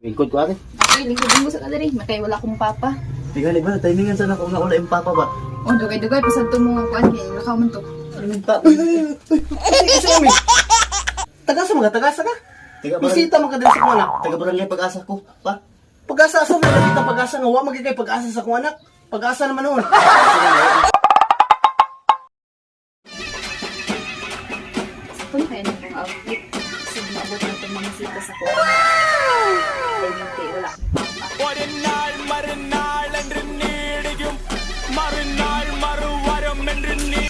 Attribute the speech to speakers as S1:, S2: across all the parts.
S1: Lingkod ko ate.
S2: Okay, lingkod mo sa kadiri. Makay wala akong papa.
S1: Tingnan ba, timingan sana ko nga wala yung papa ba?
S2: Oh, dugay-dugay pasad to mo nga kuan kay lakaw man to.
S1: Pa.
S3: Uy, uy, uy, uy, uy, uy, uy. Tagasa mga tagasa ka.
S1: Taga barangay,
S3: Bisita man ka din sa akong anak.
S1: taga barangay pag-asa ko. Pa.
S3: Pag-asa asa man kita pag-asa nga wa magigay pag-asa sa akong anak. Pag-asa naman noon.
S2: Sakto na kaya nitong outfit. Kasi maabot na itong mga sita sa kuan. Ay, hindi, wala akong papa.
S4: ஒரு நாள் மறுநாள் என்று நீடிக்கும் மறுநாள் மறுவாரம் என்று நீ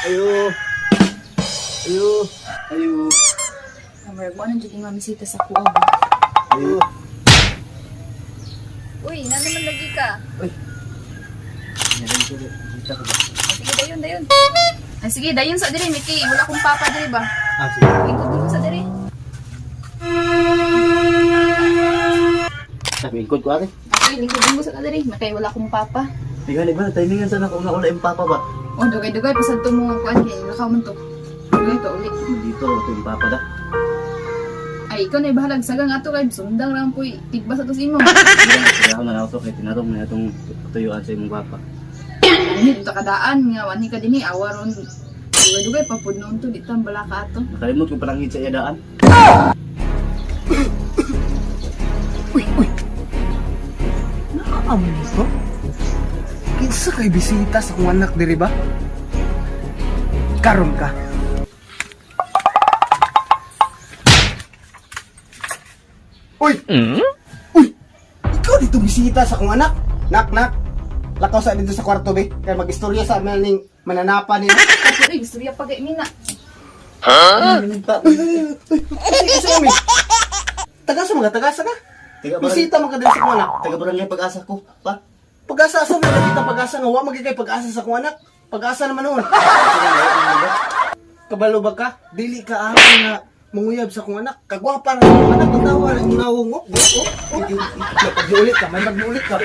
S1: Ayo. Ayo. Ayo.
S2: Murag mo anong jud yung mga bisita sa kuan ba?
S1: Ayo.
S2: Uy, na naman lagi ka.
S1: Uy. Meron ko dito ko ba?
S2: Ah, sige, dayon, dayon. Ay, sige, dayon sa diri, Miki. Wala akong papa diri ba?
S1: Ah, sige.
S2: Lingkod mo sa diri.
S1: Sabi, lingkod ko ate.
S2: Okay, lingkod mo sa kadiri. Makay wala akong papa.
S1: Tingnan ba, timingan sana ko nga wala yung papa ba?
S2: Oh, dugay-dugay pasad to mo nga kuan kay lakaw man to. Dugay to uli.
S1: Dito ito yung papa da.
S2: Ay, ikaw na bahalag sagang ato kay sundang ra poy tigba sa to sa imo.
S1: Kaya ako na ako kay tinarong na itong tuyuan sa imong papa.
S2: Hindi ta kadaan nga wani ka dinhi awa ron. Dugay-dugay pa pud noon to di ta balaka ato.
S1: Nakalimot ko parang sa iya daan.
S3: Uy, uy. Nakaamoy ko? Kinsa kay bisita sa akong anak diri ba? Karon ka. Uy! Uy! Ikaw dito bisita sa akong anak. Nak, nak. Lakaw sa dito sa kwarto be. Kay magistorya sa amin ning mananapa ni.
S2: Ay, istorya pa kay mina.
S1: Pa.
S3: Uy, uy, uy, uy, uy, uy. Tagasa mga tagasa ka.
S1: Taga barangay,
S3: Bisita man ka din sa akong anak.
S1: taga barangay pag-asa ko. Pa.
S3: Pag-asa asa man kita pag-asa nga wa magigay pag-asa sa akong anak. Pag-asa naman noon. Kabalo ba ka? Dili ka ako nga manguyab sa akong anak. Kagwapa ra akong anak ang tawa ra nawong oh. Oh, oh. Pag-ulit ka, may pag-ulit ka.